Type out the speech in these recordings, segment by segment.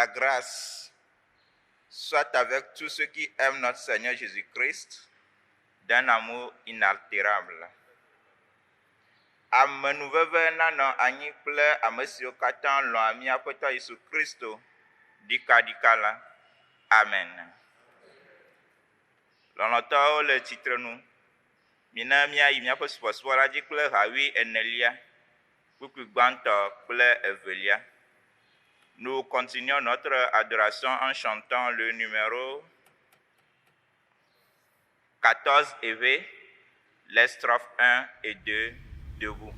La grâce soit avec tous ceux qui aiment notre Seigneur Jésus-Christ d'un amour inaltérable. Amenuveve nanɔ anyi kple ame siwo katã lɔ̃a mía Aƒetɔ Yesu Kristo ɖikaɖika la. Amen. Lɔlɔ̃tɔwo le tsitrenu, mina míayi míaƒe subɔsubɔ la dzi kple ha wuienelia, kpukpui gbãtɔ kple evelia. Nous continuons notre adoration en chantant le numéro 14 et les strophes 1 et 2 debout.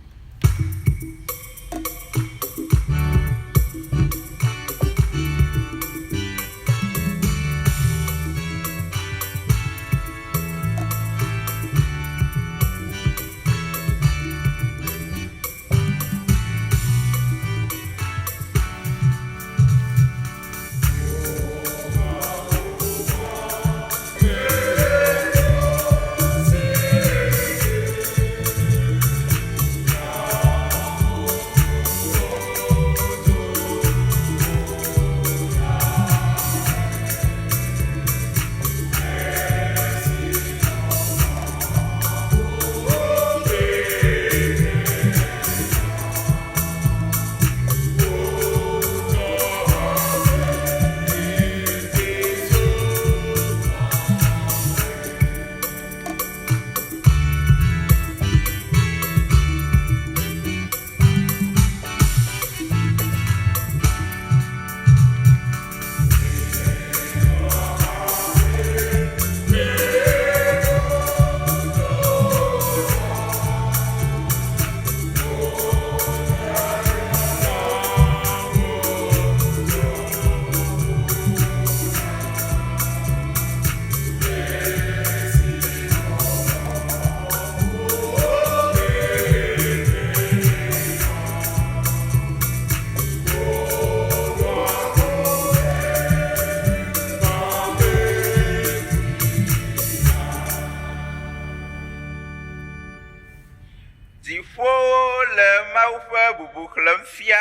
Dziƒowo le Mawu ƒe bubu xlẽm fia,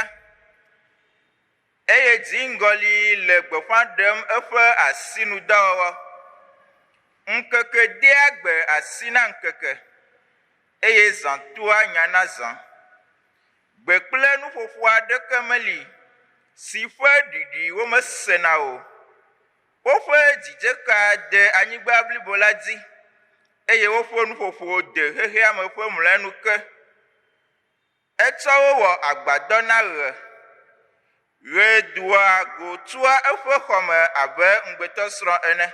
eye dziŋgɔli le gbeƒã ɖem eƒe asinudɔwɔwɔ. Ŋkeke dea gbe asi na ŋkeke, eye zã toa nya na zã. Gbe kple nuƒoƒo aɖeke meli si ƒe ɖiɖi womesena o. Woƒe dzidzeka de anyigba blibo la dzi, eye woƒe nuƒoƒo de xexea me ƒe mlɔenu ke. Etsɔ wo wɔ agbadɔ na ɣe. Ɣe doa go tsoa eƒe xɔme abe ŋugbetɔsrɔ̃ ene.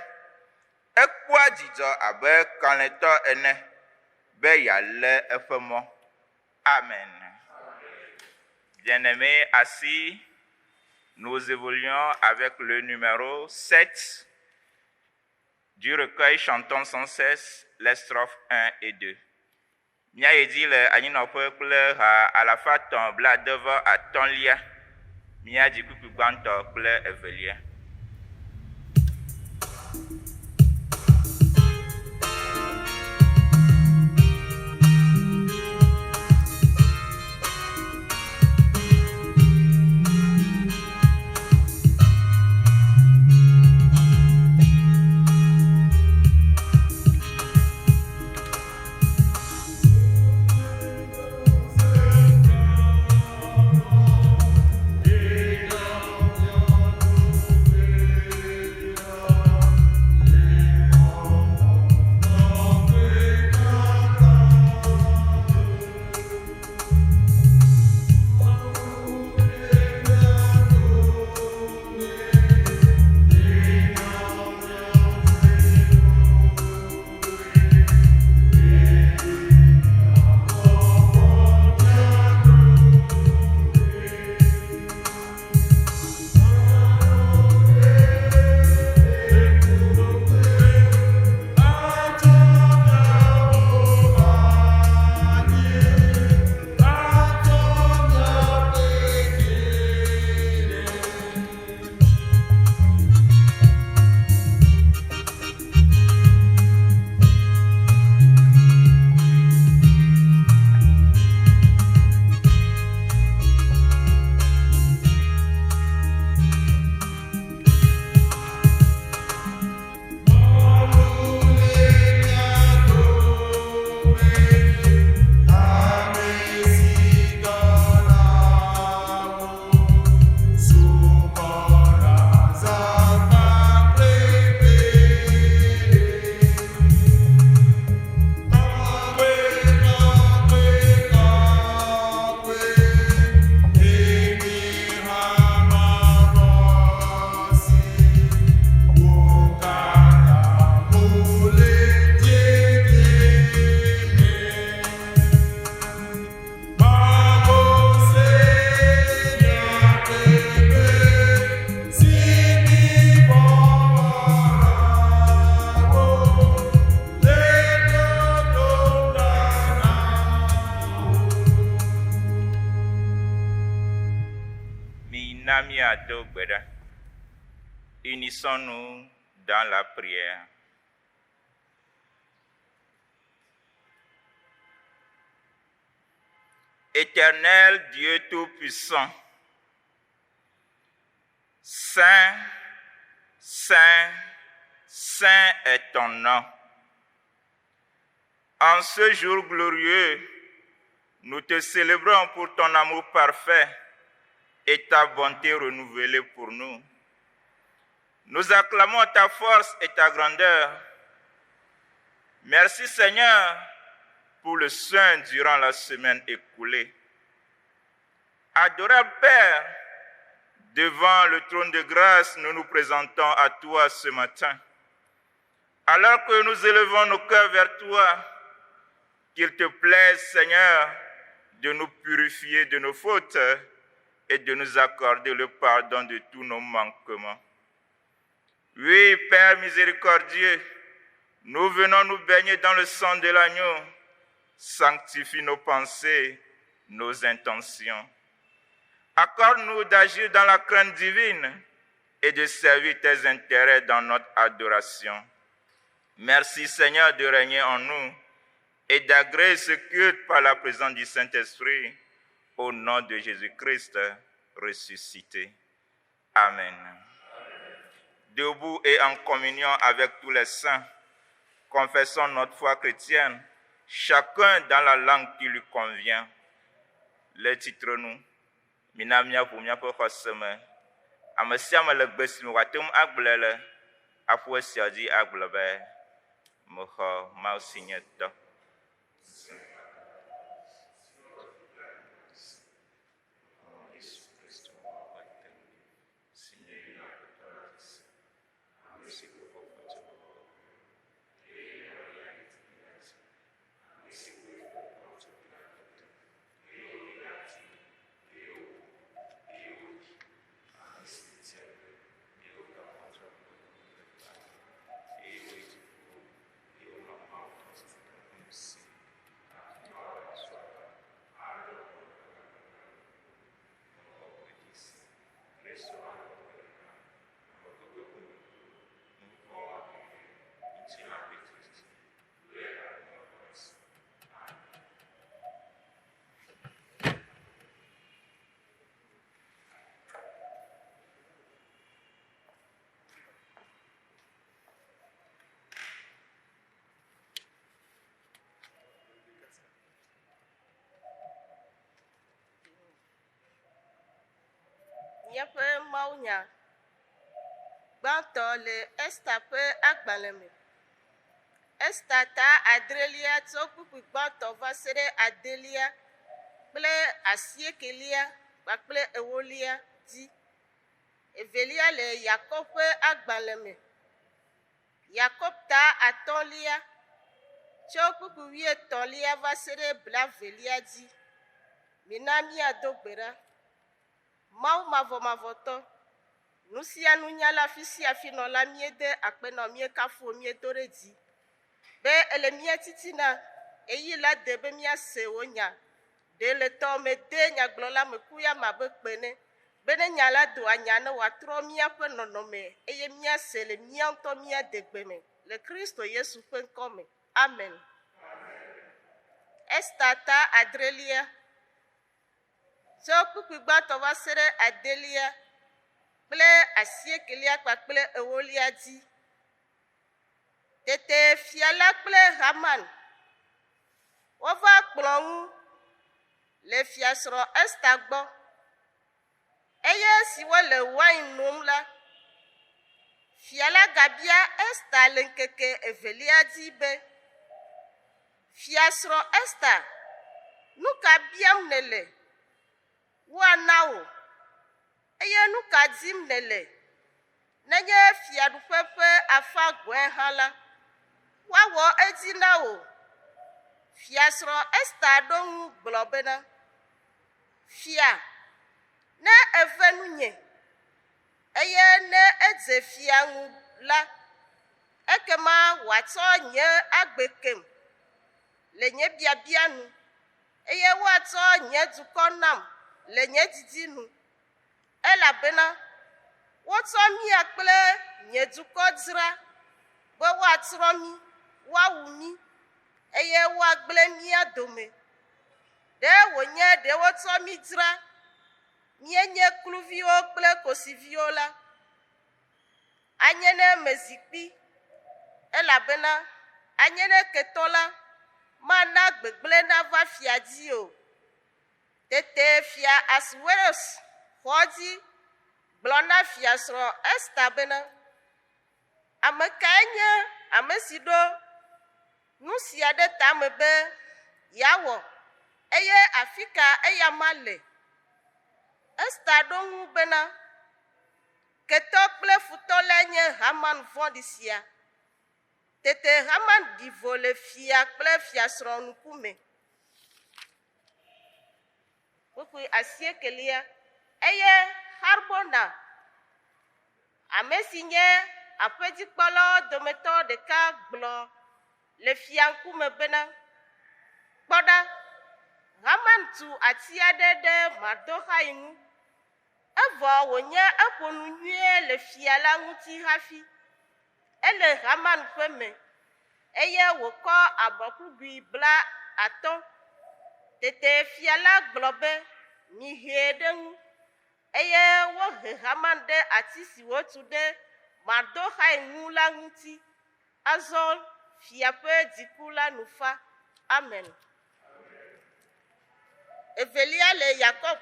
Ekpɔa dzidzɔ abe kalẽtɔ ene be yealé eƒe mɔ. Amen. Bien-aimés, assis, nous évoluons avec le numéro 7 du recueil Chantons sans cesse, les strophes 1 et 2. Míayi edzi le anyinɔƒe kple ha alafa etɔ̃ blaade-vɔ-atɔ̃lia, míadzi kpukpui gbãtɔ kple evelia. Mina míado gbe ɖa. Unissons-nous dans la prière. Éternel Dieu Tout-Puissant, Saint, Saint, Saint est ton nom. En ce jour glorieux, nous te célébrons pour ton amour parfait et ta bonté renouvelée pour nous. Nous acclamons ta force et ta grandeur. Merci Seigneur pour le soin durant la semaine écoulée. Adorable Père, devant le trône de grâce, nous nous présentons à toi ce matin. Alors que nous élevons nos cœurs vers toi, qu'il te plaise, Seigneur, de nous purifier de nos fautes et de nous accorder le pardon de tous nos manquements. Oui, Père miséricordieux, nous venons nous baigner dans le sang de l'agneau. Sanctifie nos pensées, nos intentions. Accorde-nous d'agir dans la crainte divine et de servir tes intérêts dans notre adoration. Merci Seigneur de régner en nous et d'agréer ce culte par la présence du Saint-Esprit au nom de Jésus-Christ ressuscité. Amen. Debout et en communion avec tous les saints, confessons notre foi chrétienne, chacun dans la langue qui lui convient. Le titre nous. Mina míaʋu míaƒe xɔse me. Ame sia ame le gbe si me wòate ŋu agblɔe le aƒu esia dzi agblɔ be mexɔ Mawu si nye tɔ. Míaƒe mawunya gbãtɔ le Esta ƒe agbalẽ me. Esta ta adrelia tso kpukpui gbãtɔ va se ɖe adelia kple asiekelia kpakple ewolia dzi. Evelia le Yakob ƒe agbalẽ me. Yakob ta atɔ̃lia tso kpukpui wuietɔ̃lia va se ɖe blaevelia dzi. Mina míado gbe ɖa. Mawu mavɔmavɔtɔ, nu sia nunyala afi sia afi nɔla míede akpe nɔ míekafu wò míedo ɖe dzi be ele mía titina ɣeyiɣi la de be míase wò nya. Ɖe le tɔ me de nyagblɔla me ku ya me abe kpe ene be ne nya la do anya ne wòatrɔ míaƒe nɔnɔme eye míase le mía ŋutɔ mía degbe me le Kristo Yesu ƒe ŋkɔ me. Amen. Esta ta adrelia tso kpukpui gbãtɔ va se ɖe adelia kple asiekelia kpakple ewolia dzi. Tete fia la kple Haman wova kplɔ̃ ŋu le fiasrɔ̃ Esta gbɔ. Eye esi wole wain nom la, fia la gabia Esta le ŋkeke evelia dzi be, Fiasrɔ̃ Esta, nu ka biam nèle? Woana wò. Eye nu ka dim nèle? Nenye fiaɖuƒe ƒe afã gɔ̃e hã la, woawɔ edzi na wò. Fiasrɔ̃ Esta ɖo ŋu gblɔ bena, Fia, ne ève nunye, eye ne edze fia ŋu la, ekema wòatsɔ nye agbe kem le nye biabia nu, eye woatsɔ nye dukɔ nam le nye didi nu. Elabena wotsɔ mía kple nye dukɔ dzra be woatsrɔ̃ mí, woawu mí, eye woagblẽ mía dome. Ɖe wònye ɖe wotsɔ mí dzra míenye kluviwo kple kosiviwo la, anye ne mezi kpi, elabena anye ne ketɔ la mana gbegblẽ nava fia dzi o. Tete fia Asuerus xɔ edzi gblɔ na fiasrɔ̃ Esta bena, Ame kae nye ame si ɖo nu sia ɖe tame be yeawɔ, eye afi ka eyama le? Esta ɖo ŋu bena, Ketɔ kple futɔ lae nye Haman vɔ̃ɖi sia. Tete Haman ɖi vo le fia kple fiasrɔ̃ ŋkume. Kpukpui asiekelia. Eye Harbona, ame si nye aƒedzikpɔlawo dometɔ ɖeka gblɔ le fia ŋkume bena, Kpɔ ɖa, Haman tu ati aɖe ɖe Mardoxai ŋu, evɔ wònye eƒo nu nyuie le fia la ŋuti hafi. Ele Haman ƒe me, eye wòkɔ abɔklugui 50. Tete fia la gblɔ be, Mihee ɖe ŋu. Eye wohe Haman ɖe ati si wotu ɖe Mardoxai ŋu la ŋuti. Azɔ fia ƒe dziku la nu fa. Amen. Evelia le Yakob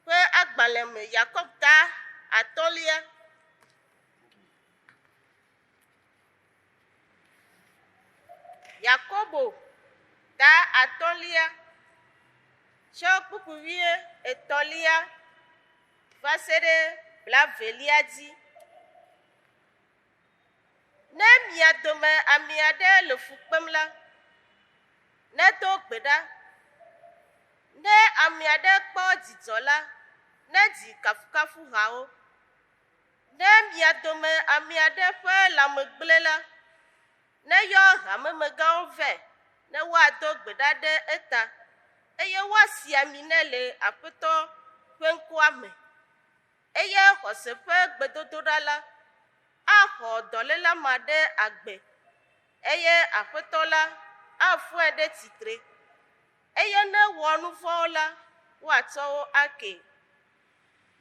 ƒe agbalẽ me, Yakob ta atɔ̃lia. Yakobo ta atɔ̃lia tsɔ kpukpui wuietɔ̃lia va se ɖe blaevelia dzi. Ne mia dome ame aɖe le fu kpem la, nedo gbe ɖa. Ne ame aɖe kpɔ dzidzɔ la, nedzi kafukafuhawo. Ne mia dome ame aɖe ƒe lãme gblẽ la, neyɔ hamemegãwo vɛ ne woado gbe ɖa ɖe eta, eye woasi ami nɛ le Aƒetɔ ƒe ŋkɔa me. Eye xɔse ƒe gbedodoɖa la axɔ dɔléla ma ɖe agbe, eye Aƒetɔ la afɔe ɖe tsitre. Eye ne ewɔ nu vɔ̃wo la, woatsɔ wo akee.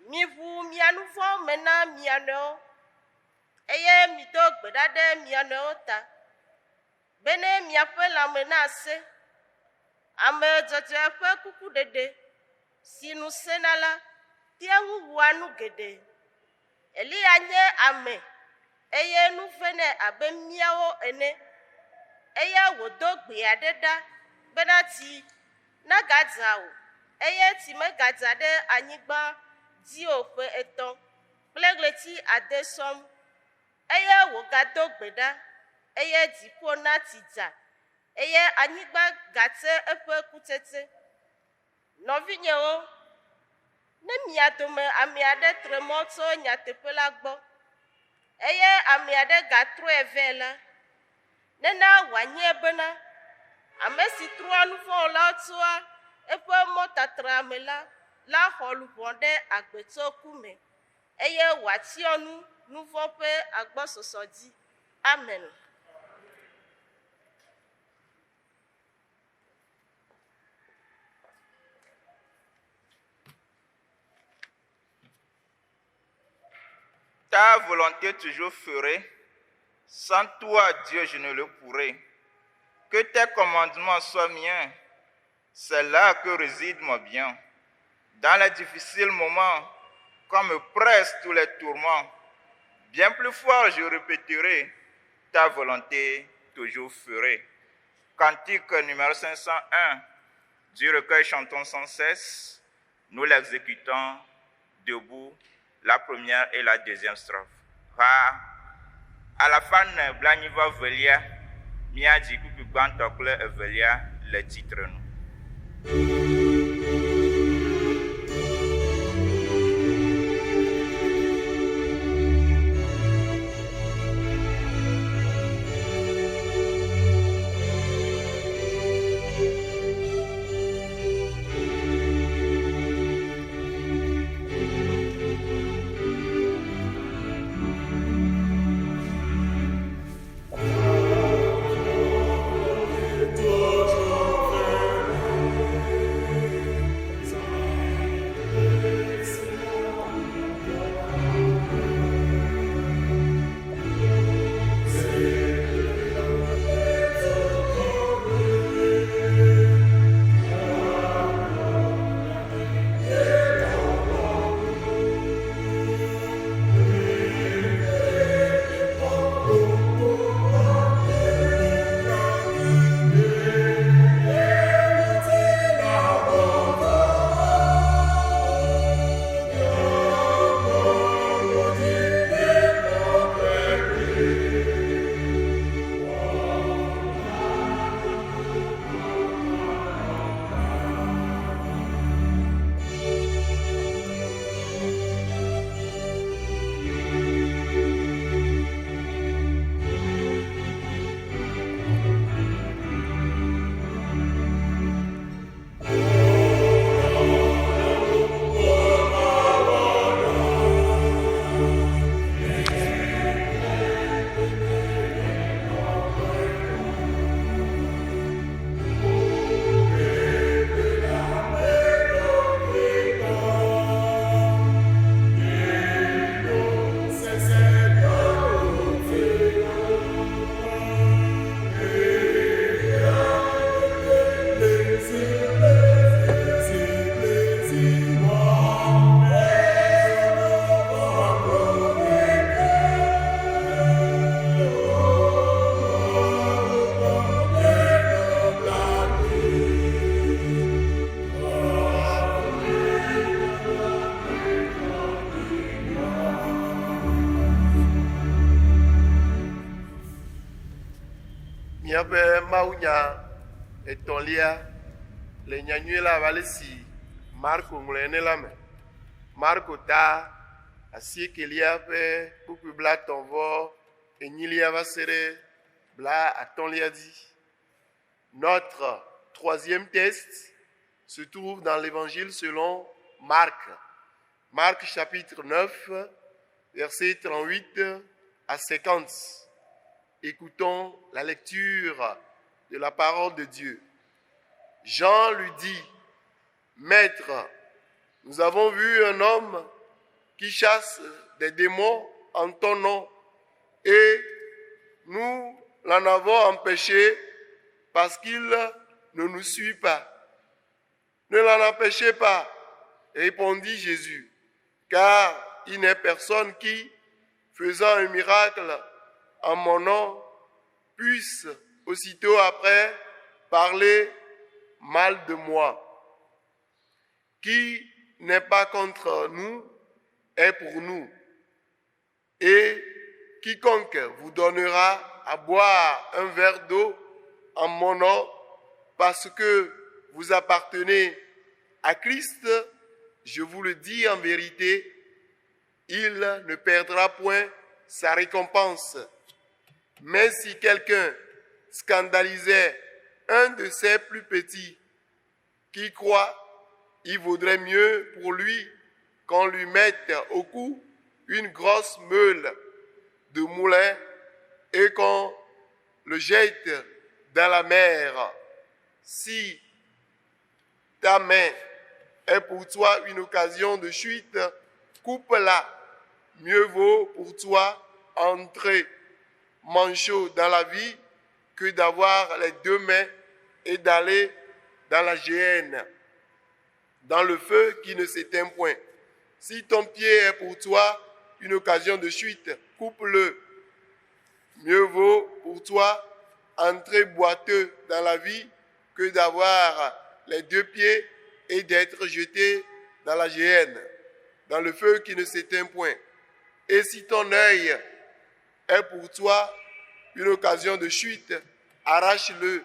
Miʋu mia nu vɔ̃wo me na mia nɔewo, eye mido gbe ɖa ɖe mia nɔewo ta, bene miaƒe lãme nasẽ. Ame dzɔdzɔe ƒe kukuɖeɖe si nu sẽna la tea ŋu wua nu geɖe. Eliya nye ame eye nu venɛ abe míawo ene, eye wòdo gbe aɖe ɖa bena tsi nagadza o, eye tsi megadza ɖe anyigba dzi o ƒe etɔ̃ kple ɣleti ade sɔŋ. Eye wògado gbe ɖa, eye dziƒo na tsi dza, eye anyigba gatse eƒe kutsetse. Nɔvinyewo, ne mia dome ame aɖe tre mɔ tso nyateƒe la gbɔ, eye ame aɖe gatrɔe vɛ la, nena wòanye bena ame si trɔa nu vɔ̃ wɔlawo tsoa eƒe mɔtatra me la la xɔ luʋɔ ɖe agbe tso ku me, eye wòatsyɔ nu nu vɔ̃ ƒe agbɔsɔsɔ dzi. Amen. Ta volonté toujours ferait, sans toi, Dieu, je ne le pourrais. Que tes commandements soient miens, c'est là que réside mon bien. Dans les difficiles moments, quand me pressent tous les tourments, bien plus fort je répéterai, ta volonté toujours ferait. Cantique numéro 501 du recueil Chantons sans cesse, nous l'exécutons debout, la première et la deuxième strophe. Ha alafa ene blaenyi vɔ evelia, míadzi kpukpui gbãtɔ kple evelia le tsitre nu. Míaƒe mawunya etɔ̃lia le nyanyui la abe ale si Marko ŋlɔe ene la me. Marko ta asiekelia ƒe kpukpui blaetɔ̃ vɔ enyilia va se ɖe blaatɔ̃lia dzi. Notre troisième test se trouve dans l'évangile selon Marc. Marc chapitre 9, versets 38 à 50. Écoutons la lecture de la parole de Dieu. Jean lui dit, Maître, nous avons vu un homme qui chasse des démons en ton nom et nous l'en avons empêché parce qu'il ne nous suit pas. Ne l'en empêchez pas, répondit Jésus, car il n'est personne qui, faisant un miracle en mon nom, puisse aussitôt après parler mal de moi. Qui n'est pas contre nous est pour nous. Et quiconque vous donnera à boire un verre d'eau en mon nom, parce que vous appartenez à Christ, je vous le dis en vérité, il ne perdra point sa récompense. Mais si quelqu'un scandalisait un de ses plus petits qui croit, il vaudrait mieux pour lui qu'on lui mette au cou une grosse meule de moulin et qu'on le jette dans la mer. Si ta main est pour toi une occasion de chute, coupe-la. Mieux vaut pour toi entrer manchot dans la vie que d'avoir les deux mains et d'aller dans la géhenne, dans le feu qui ne s'éteint point. Si ton pied est pour toi une occasion de chute, coupe-le. Mieux vaut pour toi entrer boiteux dans la vie que d'avoir les deux pieds et d'être jeté dans la géhenne, dans le feu qui ne s'éteint point. Et si ton œil est pour toi une occasion de chute, arrache-le.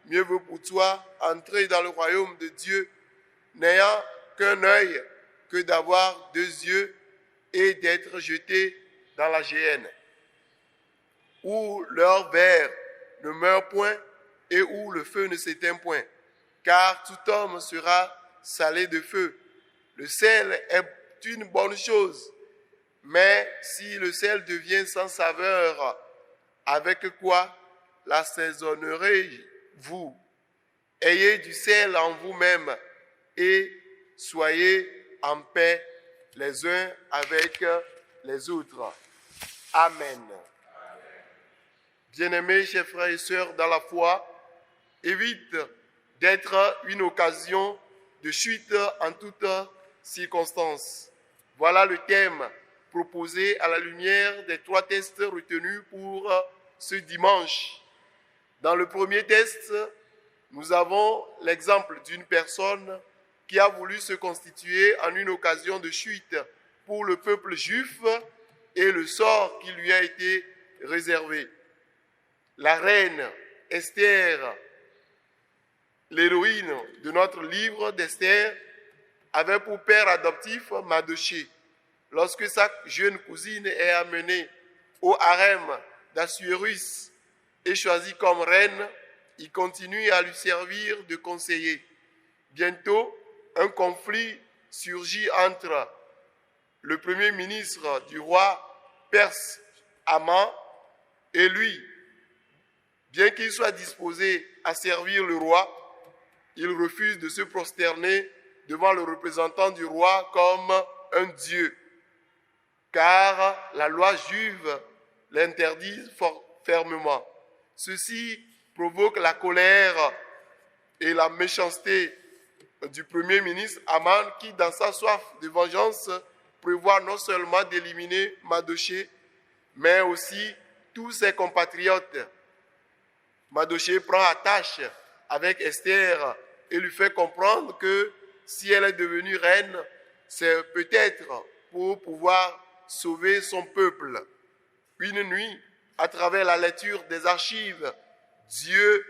Mieux vaut pour toi entrer dans le royaume de Dieu n'ayant qu'un œil que d'avoir deux yeux et d'être jeté dans la géhenne, où leur ver ne meurt point et où le feu ne s'éteint point. Car tout homme sera salé de feu. Le sel est une bonne chose, mais si le sel devient sans saveur, avec quoi l'assaisonnerez-vous Ayez du sel en vous-même et soyez en paix les uns avec les autres. Amen. Bien-aimés, chers frères et sœurs dans la foi, évite d'être une occasion de chute en toutes circonstances. Voilà le thème proposé à la lumière des trois tests retenus pour ce dimanche. Dans le premier test, nous avons l'exemple d'une personne qui a voulu se constituer en une occasion de chute pour le peuple juif et le sort qui lui a été réservé. La reine Esther, l'héroïne de notre livre d'Esther, avait pour père adoptif Mardochée. Lorsque sa jeune cousine est amenée au harem d'Assuérus et choisie comme reine, il continue à lui servir de conseiller. Bientôt, un conflit surgit entre le premier ministre du roi perse Aman et lui. Bien qu'il soit disposé à servir le roi, il refuse de se prosterner devant le représentant du roi comme un dieu, car la loi juive l'interdit fermement. Ceci provoque la colère et la méchanceté du Premier ministre Aman qui, dans sa soif de vengeance, prévoit non seulement d'éliminer Mardochée, mais aussi tous ses compatriotes. Mardochée prend attache avec Esther et lui fait comprendre que si elle est devenue reine, c'est peut-être pour pouvoir sauver son peuple. Une nuit, à travers la lecture des archives Dieu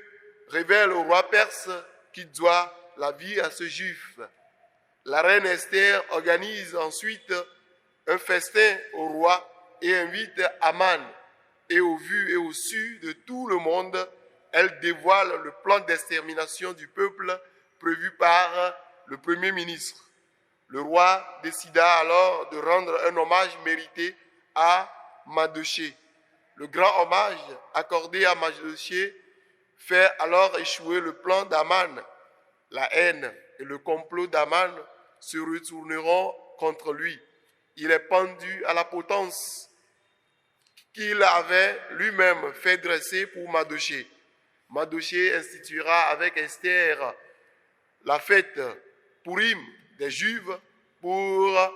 révèle au roi perse qu'il doit la vie à ce juif. La reine Esther organise ensuite un festin au roi et invite Aman. Et au vu et au su de tout le monde, elle dévoile le plan d'extermination du peuple prévu par le Premier ministre. Le roi décida alors de rendre un hommage mérité à Mardochée. Le grand hommage accordé à Mardochée fait alors échouer le plan d'Aman. La haine et le complot d'Aman se retourneront contre lui. Il est pendu à la potence qu'il avait lui-même fait dresser pour Mardochée. Mardochée instituera avec Esther la fête Purim des Juifs pour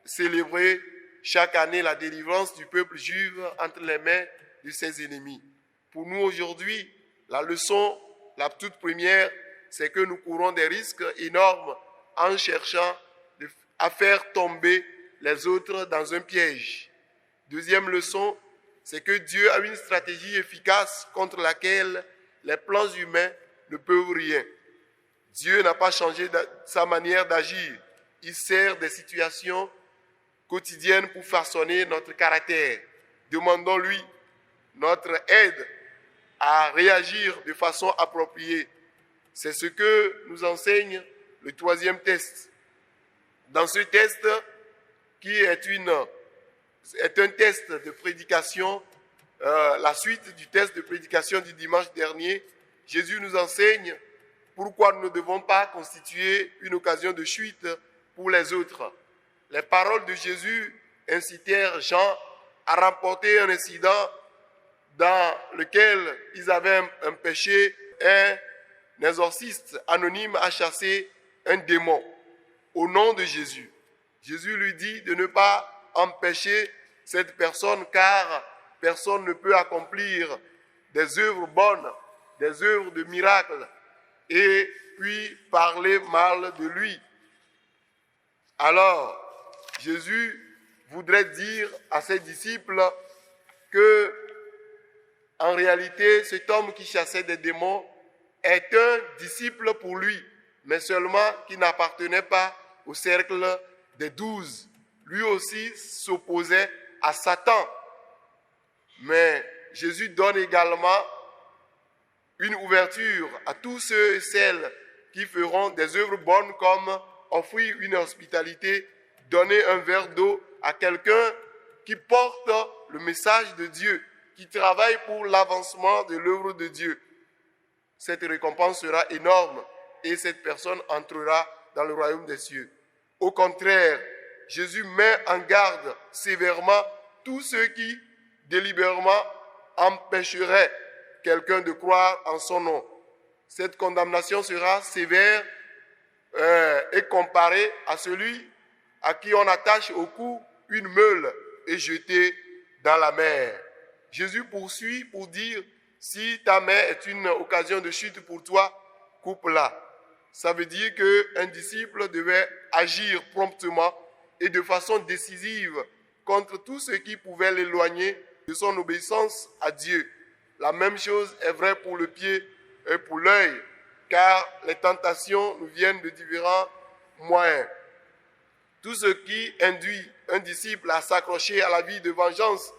célébrer chaque année la délivrance du peuple juif entre les mains de ses ennemis. Pour nous aujourd'hui, la leçon, la toute première, c'est que nous courons des risques énormes en cherchant à faire tomber les autres dans un piège. Deuxième leçon, c'est que Dieu a une stratégie efficace contre laquelle les plans humains ne peuvent rien. Dieu n'a pas changé sa manière d'agir. Il sert des situations quotidiennes pour façonner notre caractère. Demandons-lui notre aide à réagir de façon appropriée. C'est ce que nous enseigne le troisième test. Dans ce test, qui est, une, est un test de prédication, la suite du test de prédication du dimanche dernier, Jésus nous enseigne pourquoi nous ne devons pas constituer une occasion de chute pour les autres. Les paroles de Jésus incitèrent Jean à remporter un incident dans lequel ils avaient empêché un exorciste anonyme à chasser un démon au nom de Jésus. Jésus lui dit de ne pas empêcher cette personne car personne ne peut accomplir des œuvres bonnes, des œuvres de miracles et puis parler mal de lui. Alors, Jésus voudrait dire à ses disciples que, en réalité, cet homme qui chassait des démons est un disciple pour lui, mais seulement qui n'appartenait pas au cercle des 12. Lui aussi s'opposait à Satan. Mais Jésus donne également une ouverture à tous ceux et celles qui feront des œuvres bonnes comme offrir une hospitalité, donner un verre d'eau à quelqu'un qui porte le message de Dieu, qui travaille pour l'avancement de l'œuvre de Dieu. Cette récompense sera énorme et cette personne entrera dans le royaume des cieux. Au contraire, Jésus met en garde sévèrement tous ceux qui délibérément empêcheraient quelqu'un de croire en son nom. Cette condamnation sera sévère et comparée à celui à qui on attache au cou une meule et jetée dans la mer. Jésus poursuit pour dire, si ta main est une occasion de chute pour toi, coupe-la. Ça veut dire qu'un disciple devait agir promptement et de façon décisive contre tout ce qui pouvait l'éloigner de son obéissance à Dieu. La même chose est vraie pour le pied et pour l'œil, car les tentations nous viennent de différents moyens. Tout ce qui induit un disciple à s'accrocher à la vie de vengeance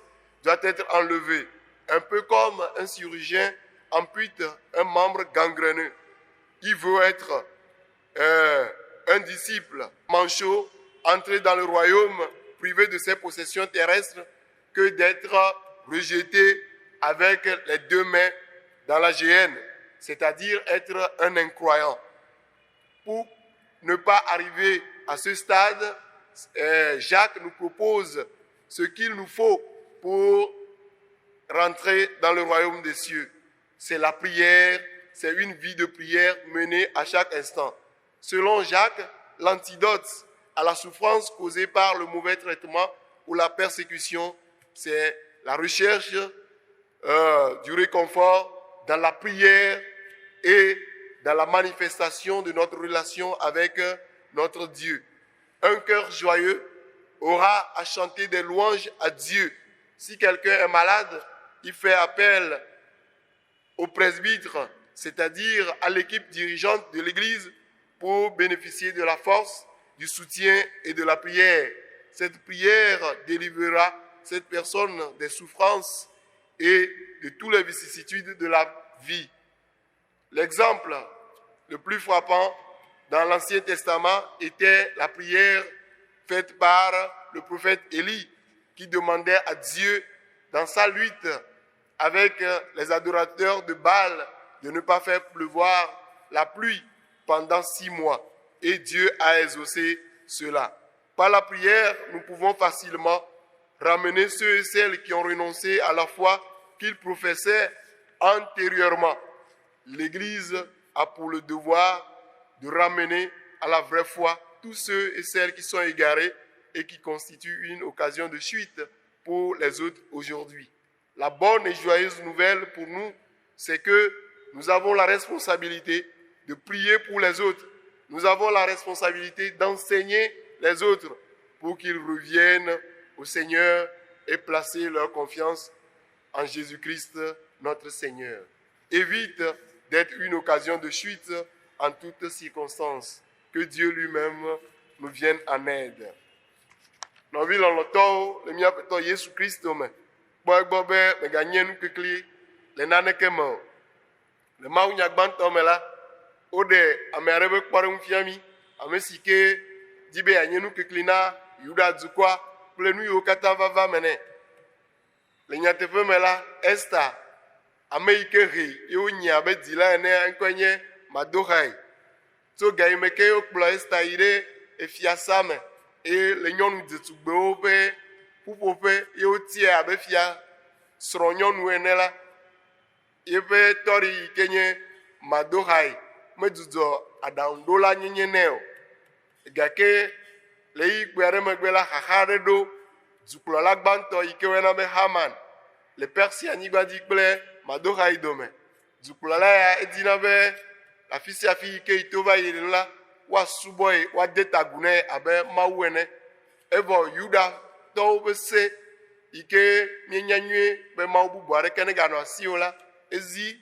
doit être enlevé, un peu comme un chirurgien ampute un membre gangréneux. Il veut être un disciple manchot, entrer dans le royaume privé de ses possessions terrestres, que d'être rejeté avec les deux mains dans la géhenne, c'est-à-dire être un incroyant. Pour ne pas arriver à ce stade, Jacques nous propose ce qu'il nous faut pour rentrer dans le royaume des cieux. C'est la prière, c'est une vie de prière menée à chaque instant. Selon Jacques, l'antidote à la souffrance causée par le mauvais traitement ou la persécution, c'est la recherche du réconfort dans la prière et dans la manifestation de notre relation avec notre Dieu. Un cœur joyeux aura à chanter des louanges à Dieu. Si quelqu'un est malade, il fait appel au presbytre, c'est-à-dire à l'équipe dirigeante de l'Église, pour bénéficier de la force, du soutien et de la prière. Cette prière délivrera cette personne des souffrances et de toutes les vicissitudes de la vie. L'exemple le plus frappant dans l'Ancien Testament était la prière faite par le prophète Élie qui demandait à Dieu dans sa lutte avec les adorateurs de Baal de ne pas faire pleuvoir la pluie pendant six mois. Et Dieu a exaucé cela. Par la prière, nous pouvons facilement ramener ceux et celles qui ont renoncé à la foi qu'ils professaient antérieurement. L'Église a pour le devoir de ramener à la vraie foi tous ceux et celles qui sont égarés et qui constituent une occasion de chute pour les autres aujourd'hui. La bonne et joyeuse nouvelle pour nous, c'est que nous avons la responsabilité de prier pour les autres. Nous avons la responsabilité d'enseigner les autres pour qu'ils reviennent au Seigneur et placer leur confiance en Jésus-Christ, notre Seigneur. Évite d'être une occasion de chute en toutes circonstances. Que Dieu lui-même nous vienne en aide. Nɔvi lɔlɔtɔwo le mía Aƒetɔ Yesu Kristo me, kpɔ egbɔ be mèganye nukikli le naneke me o. Le mawunya gbãtɔ me la, woɖe ame aɖe ƒe kpɔɖeŋu fia mí, ame si ke di be yeanye nukikli na Yuda dukɔa kple nu yiwo katã vava me nɛ. Le nyateƒe me la, Esta, ame yi ke he ye wonyi abe dzila enea ŋkɔe nye Mardoxai. Tso ga yi me ke wokplɔ Esta yi ɖe efiasa me eye le nyɔnu dzetugbewo ƒe ƒuƒoƒe ye wotiae abe fia srɔ̃nyɔnu ene la, yeƒe tɔɖi yi ke nye Mardoxai medzudzɔ aɖaŋuɖola nyenye nɛ o. Gake le ɣeyiɣi kpui aɖe megbe la, xaxa aɖe ɖo dukplɔla gbãtɔ yi ke woyɔna be Haman le Persia nyigba dzi kple Mardoxai dome. Dukplɔla ya edina be afi sia afi yi ke yi to va yi la, woasubɔe, woade ta agu nɛ abe Mawu ene. Evɔ Yudatɔwo ƒe se yi ke míenya nyuie be Mawu bubu aɖeke neganɔ asiwò la, ezi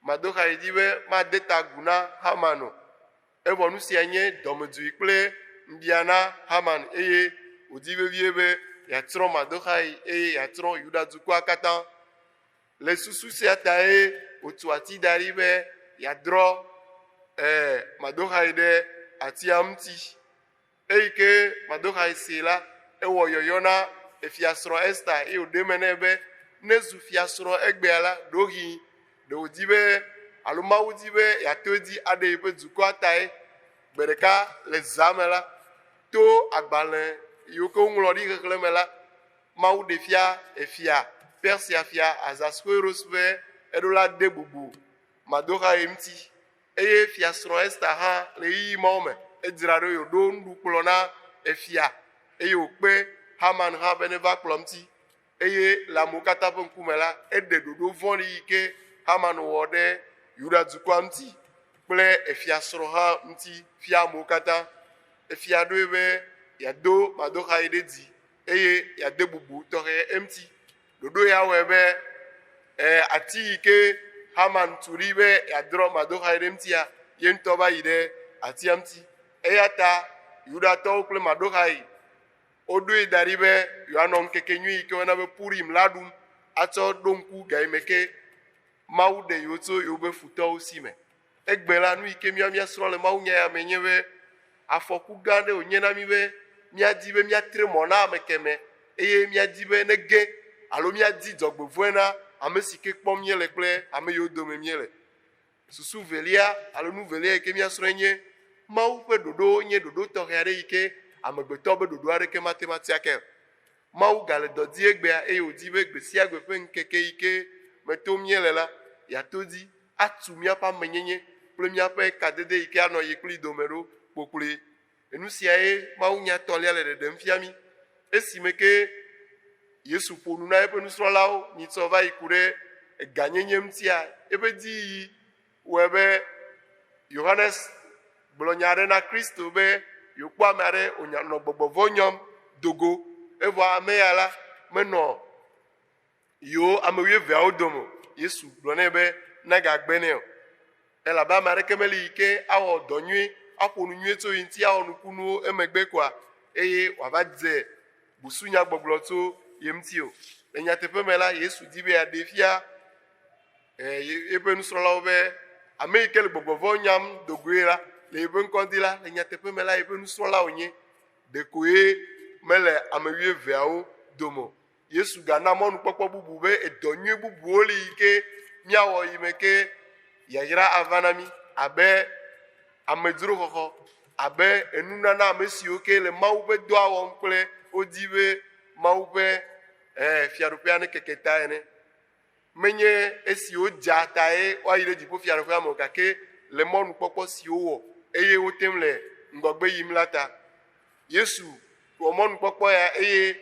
Mardoxai dzi be made ta agu na Haman o. Evɔ nu sia nye dɔmedzoe kple ŋbia na Haman eye wòdi vevie be yeatsrɔ̃ Mardoxai eye yeatsrɔ̃ Yuda dukɔa katã. Le susu sia tae wòtu ati da ɖi be yeadrɔ̃ e Mardoxai ɖe atia ŋuti. Eyi ke Mardoxai see la, ewɔ yɔyɔ na efiasrɔ̃ Esta eye wòɖe eme nɛ be ne ezu fiasrɔ̃ egbea la, ɖewohĩ ɖe wòdi be alo Mawu di be yeato edzi aɖe yeƒe dukɔa tae. Gbe ɖeka le zã me la, to agbalẽ yiwo ke woŋlɔ ɖi xexlẽ me la, Mawu ɖe fia efia Persia fia Ahasuerus be eɖo la de bubu Mardoxai ŋuti. Eye fiasrɔ̃ Esta hã le ɣeyiɣi mawo me, edzra ɖo eye wòɖo nuɖukplɔ̃ na efia, eye wòkpe Haman hã be neva kplɔ̃a ŋuti. Eye le amewo katã ƒe ŋkume la, eɖe ɖoɖo vɔ̃ɖi yi ke Haman wɔ ɖe Yuda dukɔa ŋuti kple efiasrɔ̃ hã ŋuti fia amewo katã. Efia ɖoe be yeado Mardoxai ɖe dzi eye yeade bubu tɔxɛ eŋuti. Ɖoɖo ya wɔe be e, ati yi ke Haman tu ɖi be yeadrɔ̃ Mardoxai ɖe eŋutia, ye ŋutɔ va yi ɖe atia ŋuti. Eya ta Yudatɔwo kple Mardoxai woɖoe da ɖi be yewoanɔ ŋkekenyui yi ke woyɔna be Purim la ɖum atsɔ ɖo ŋku ga yi me ke Mawu ɖe yewo tso yewoƒe futɔwo si me. Egbe la, nu yi ke míawo míasrɔ̃ le mawunya ya mee nye be afɔku gã aɖe wònye na mí be míadi be míatre mɔ na ame kemɛ eye míadi be nege alo míadi dzɔgbevɔ̃e na ame si ke kpɔm míele kple ame yiwo dome míele. Susu velia alo nu velia yi ke míasrɔ̃e nye Mawu ƒe ɖoɖowo nye ɖoɖo tɔxɛ aɖe yi ke amegbetɔ ƒe ɖoɖo aɖeke mate ŋu atia ke o. Mawu gale dɔ di egbea eye wòdi be gbe sia gbe ƒe ŋkeke yi ke me tom míele la, yeato edzi atu míaƒe amenyenye kple míaƒe kadede yi ke anɔ ye kplii dome ɖo kpokploe. Enu siae mawunya etɔ̃lia le ɖeɖem fia mí. Esime ke Yesu ƒo nu na eƒe nusrɔ̃lawo nyitsɔ va yi ku ɖe eganyenye ŋutia, eƒe dziyiyi wɔe be Yohanes gblɔ nya aɖe na Kristo be yewokpɔ ame aɖe wònya nɔ gbɔgbɔ vɔ̃ nyɔm do go, evɔ ame ya la menɔ yewo ame wuieveawo dome o. Yesu gblɔ nɛ be, nagagbe nɛ o. Elabe ame aɖeke meli yi ke awɔ dɔ nyui, aƒo nu nyuie tso yi ŋuti, awɔ nukunuwo emegbe koa eye wòava dze busunyagbɔgblɔ tso ye ŋuti o. Le nyateƒe me la, Yesu di be yeaɖee fia eh, eƒe nusrɔ̃lawo be ame yi ke le gbɔgbɔ vɔ̃ nyam do goe la le yeƒe ŋkɔ ŋuti la, le nyateƒe me la, yeƒe nusrɔ̃la wònye. Ɖekoe mele ame wuieveawo dome o. Yesu gana mɔnukpɔkpɔ bubu be edɔ nyui bubuwo li yi ke míawɔ yi me ke yayra ava na mí abe amedzroxɔxɔ, abe enunana ame siwo ke le Mawu ƒe dɔa wɔm kple wodi be Mawu ƒe eh, fiaɖuƒea nekeke ta ene. Menye esi wodza tae woayi ɖe dziƒofiaɖuƒea me o, gake le mɔnukpɔkpɔ si wowɔ eye wote ŋu le ŋgɔgbe yim la ta. Yesu wɔ mɔnukpɔkpɔ ya eye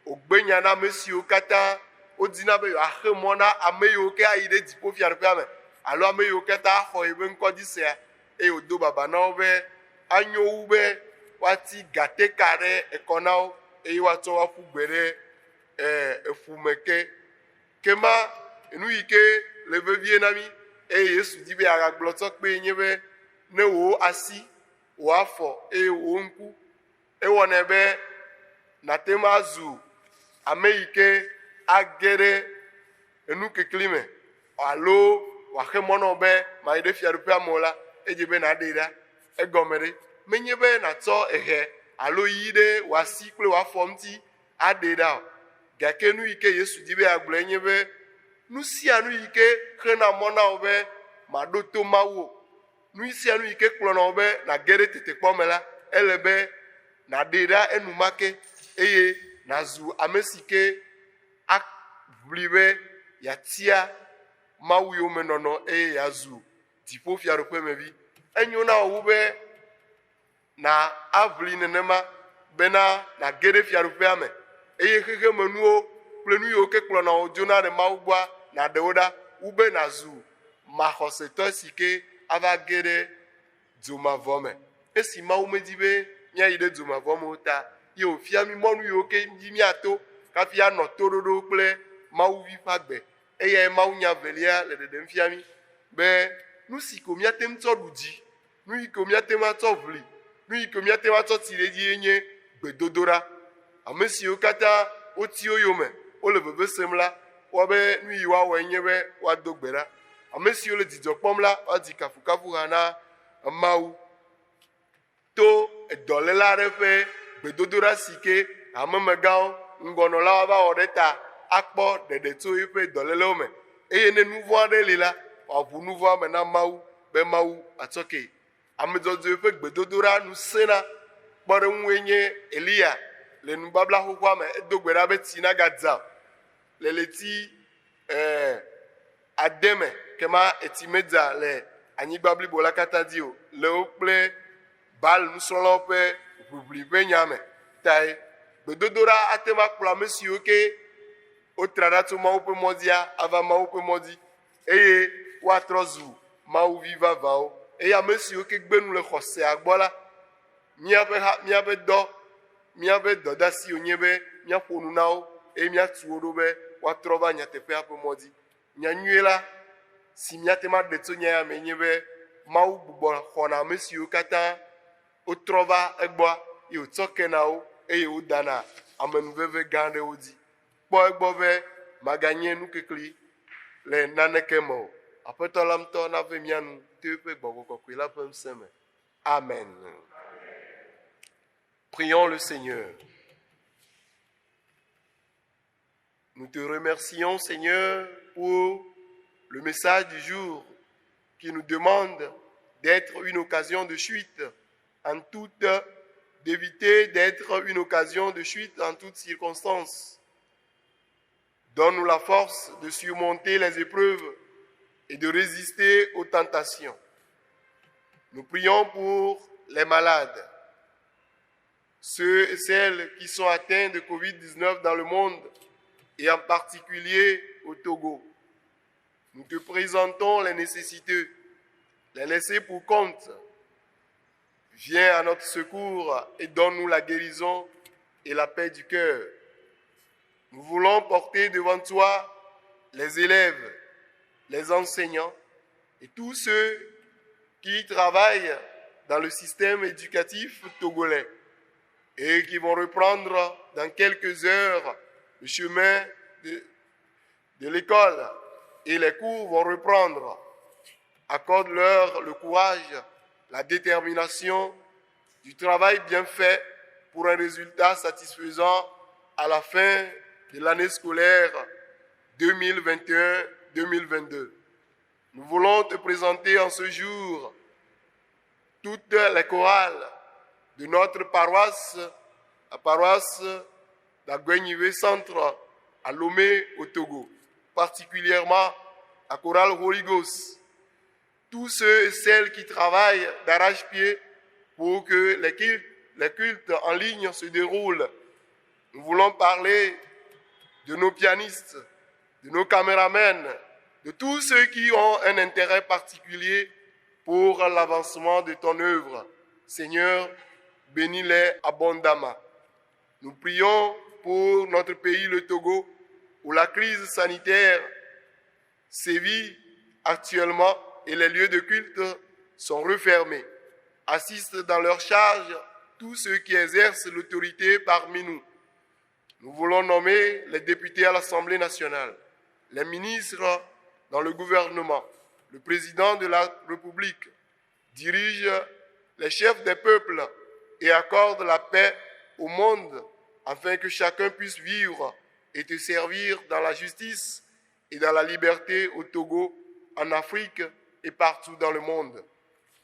wògbe nya na ame siwo katã wodina be yewoaxe mɔ na ame yiwo ke ayi ɖe dziƒofiaɖuƒea me alo ame yiwo katã axɔ yeƒe ŋkɔ dzi sea, eye wòdo baba na wo be anyo wu be woati gateka ɖe ekɔ na wo eye woatsɔ wo aƒu gbe ɖe eƒu me ke. Ke ma enu yi ke le vevie na mí eye Yesu di be yeagagblɔ tsɔ kpee nye be ne wò asi, wò afɔ eye wò ŋku ewɔnɛ be nàte ŋu azu ame yi ke age ɖe enukekli me alo wòaxe mɔ na wò be mayi ɖe fiaɖuƒea me o la, edze be nàɖee ɖa. Egɔme ɖe, menye be nàtsɔ ehe alo yi ɖe wò asi kple wò afɔ ŋuti aɖee ɖa o. Gake nu yi ke Yesu di be yeagblɔe nye be, nu sia nu yi ke xena mɔ na wò be màɖo to Mawu o, nu sia nu yi ke kplɔna wò be nàge ɖe tetekpɔ me la, ele be nàɖee ɖa enumake eye nàzu ame si ke aʋli be yeatia Mawu yomenɔnɔ eye yeazu dziƒofiaɖuƒemevi. Enyo na wò wu be na aʋli nenema bena nàge ɖe fiaɖuƒea me, eye xexemenuwo kple nu yiwo ke kplɔna wò dzona ɖe Mawu gbɔa, nàɖe wo ɖa, wu be nàzu maxɔsetɔ si ke ava ge ɖe dzomavɔ me. Esi Mawu medi be míayi ɖe dzomavɔ me o ta ye wòfia mí mɔnu yiwo ke dzi míato hafi anɔ toɖoɖo kple Mawuvi ƒe agbe. Eyae mawunya evelia le ɖeɖem fia mí be nu si ko míate ŋu tsɔ ɖu dzi Nu yi ke míate ŋu atsɔ ʋli, nu yi ke míate ŋu atsɔ tsi ɖe edzi ye nye gbedodoɖa. Ame siwo katã woti wo yome wole veve sem la, woabe nu yi woawɔe nye be woado gbe ɖa. Ame siwo le dzidzɔ kpɔm la, woadzi kafukafuha na Mawu to edɔléla aɖe ƒe gbedodoɖa si ke hamemegãwo, ŋgɔnɔlawo ava wɔ ɖe ta akpɔ ɖeɖe tso eƒe dɔlélewo me. Eye ne nu vɔ̃ aɖe li la, wòaʋu nu vɔ̃a me na Mawu be Mawu atsɔ kee. Ame dzɔdzɔe ƒe gbedodoɖa nu sẽna. Kpɔɖeŋue nye Eliya le nubabla xoxoa me. Edo gbe ɖa be tsi nagadza le ɣleti eh, ade me, kema etsi medza le anyigba blibo la katã dzi o, le wo kple Baal nusrɔ̃lawo ƒe ʋiʋli ƒe nya me tae. Gbedodoɖa ate ŋu akplɔ ame siwo ke wotra ɖa tso Mawu ƒe mɔ dzia ava Mawu ƒe mɔ dzi eye woatrɔ zu Mawuvi vavãwo. Eye ame siwo ke gbe nu le xɔsea gbɔ la, míaƒe ha, míaƒe dɔ, míaƒe dɔdeasi wònye be míaƒo nu na wo eye míatu wo ɖo be woatrɔ va nyateƒea ƒe mɔ dzi. Nya nyui la si míate ŋu aɖe tso nya ya mee nye be Mawu gbugbɔ xɔna ame siwo katã wotrɔ va egbɔa eye wòtsɔ kena wo eye wodana amenuveve gã ɖe wo dzi. Kpɔ egbɔ be màganye nukikli le naneke me o. Aƒetɔ la ŋutɔ nave mía nu to eƒe Gbɔgbɔ Kɔkɔe la ƒe ŋusẽ me. Amen. Prions le Seigneur. Nous te remercions, Seigneur, pour le message du jour qui nous demande d'être une occasion de chute en toute, d'éviter d'être une occasion de chute en toutes circonstances. Donne-nous la force de surmonter les épreuves et de résister aux tentations. Nous prions pour les malades, ceux et celles qui sont atteints de Covid-19 dans le monde et en particulier au Togo. Nous te présentons les nécessiteux, les laissés pour compte. Viens à notre secours et donne-nous la guérison et la paix du cœur. Nous voulons porter devant toi les élèves. les enseignants et tous ceux qui travaillent dans le système éducatif togolais et qui vont reprendre dans quelques heures le chemin de, de l'école et les cours vont reprendre. Accorde-leur le courage, la détermination du travail bien fait pour un résultat satisfaisant à la fin de l'année scolaire 2021-2022. Nous voulons te présenter en ce jour toutes les chorales de notre paroisse, la paroisse d'Aguenivé Centre à Lomé au Togo, particulièrement la chorale Holy Ghost. Tous ceux et celles qui travaillent d'arrache-pied pour que les cultes, les cultes en ligne se déroulent. Nous voulons parler de nos pianistes, de nos caméramens, de tous ceux qui ont un intérêt particulier pour l'avancement de ton œuvre. Seigneur, bénis-les abondamment. Nous prions pour notre pays, le Togo, où la crise sanitaire sévit actuellement et les lieux de culte sont refermés. Assiste dans leur charge tous ceux qui exercent l'autorité parmi nous. Nous voulons nommer les députés à l'Assemblée nationale, les ministres dans le gouvernement, le président de la République dirige les chefs des peuples et accorde la paix au monde afin que chacun puisse vivre et te servir dans la justice et dans la liberté au Togo, en Afrique et partout dans le monde.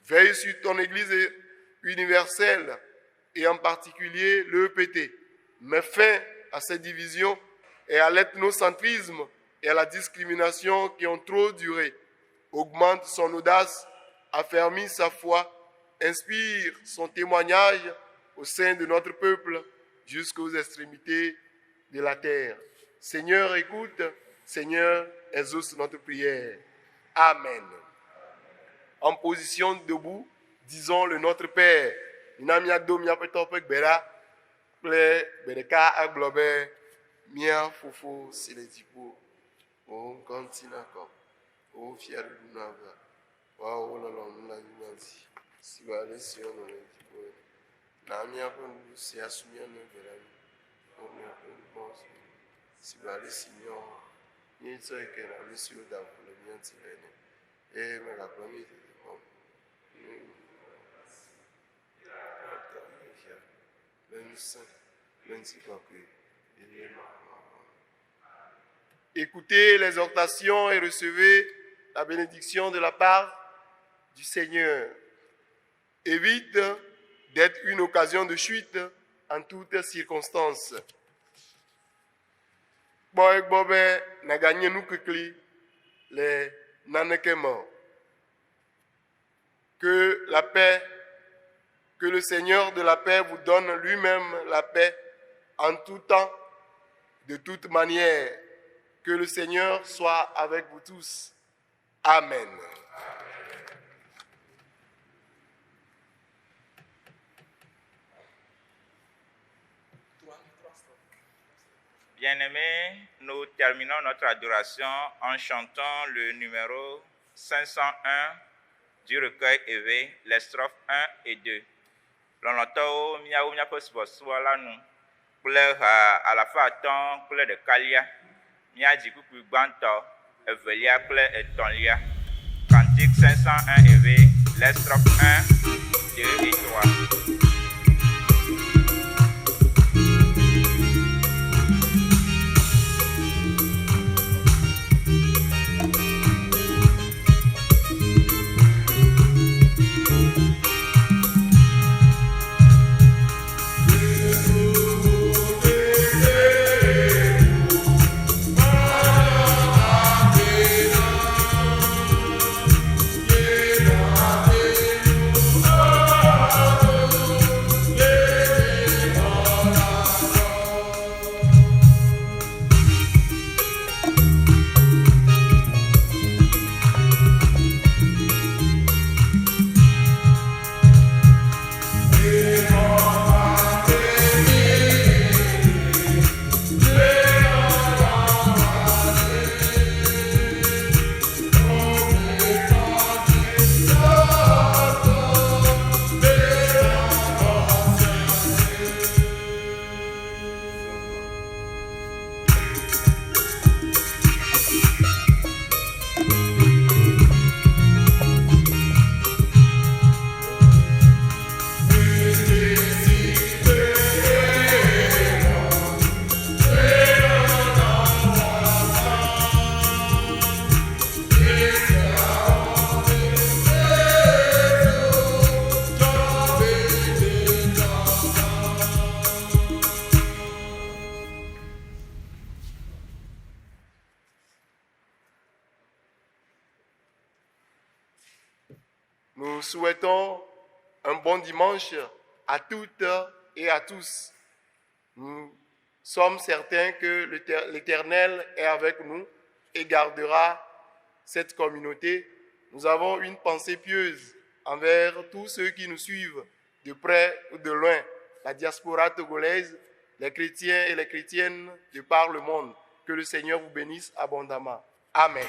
Veille sur ton Église universelle et en particulier l'EPT. Mets fin à ces divisions et à l'ethnocentrisme et à la discrimination qui ont trop duré. Augmente son audace, affermit sa foi, inspire son témoignage au sein de notre peuple jusqu'aux extrémités de la terre. Seigneur, écoute, Seigneur, exauce notre prière. Amen. En position debout, disons le Notre Père. Mina míado míaƒe tɔ ƒe gbe ɖa kple gbe ɖeka agblɔ be mía fofo si le dziƒo, wò ŋkɔ ŋuti nakɔ, wò fiaɖuɖu nava, woawɔ wò lɔlɔ̃nu le anyigba dzi si ale si wonɔ le dziƒo ene. Na míaƒe nuɖuɖu sia su mía nu egbe la mí, wɔ míaƒe nuvɔ̃wo si ale si míawo hã míetsɔe ke na ame siwo da vo le mía ŋuti la ene. Eye mègakplɔ mí yi tetekpɔ me o. Écoutez l'exhortation et recevez la bénédiction de la part du Seigneur. Évite d'être une occasion de chute en toutes circonstances. Kpɔ egbɔ be nàganye nukikli le naneke me o. Que la paix, que le Seigneur de la paix vous donne lui-même la paix en tout temps, de toute manière. Que le Seigneur soit avec vous tous. Amen. Bien-aimés, nous terminons notre adoration en chantant le numéro 501 du recueil Ewe, les strophes 1 et 2. Lɔlɔ̃tɔwo, míawo míaƒe subɔsubɔ la nu kple ha alafa atɔ̃ kple ɖekalia. Míadzi kpukpui gbãtɔ, evelia kple etɔ̃lia. Cantique 501 Ewe, les strophes 1, 2 et 3. Nous souhaitons un bon dimanche à toutes et à tous. Nous sommes certains que l'Éternel est avec nous et gardera cette communauté. Nous avons une pensée pieuse envers tous ceux qui nous suivent de près ou de loin, la diaspora togolaise, les chrétiens et les chrétiennes de par le monde. Que le Seigneur vous bénisse abondamment. Amen.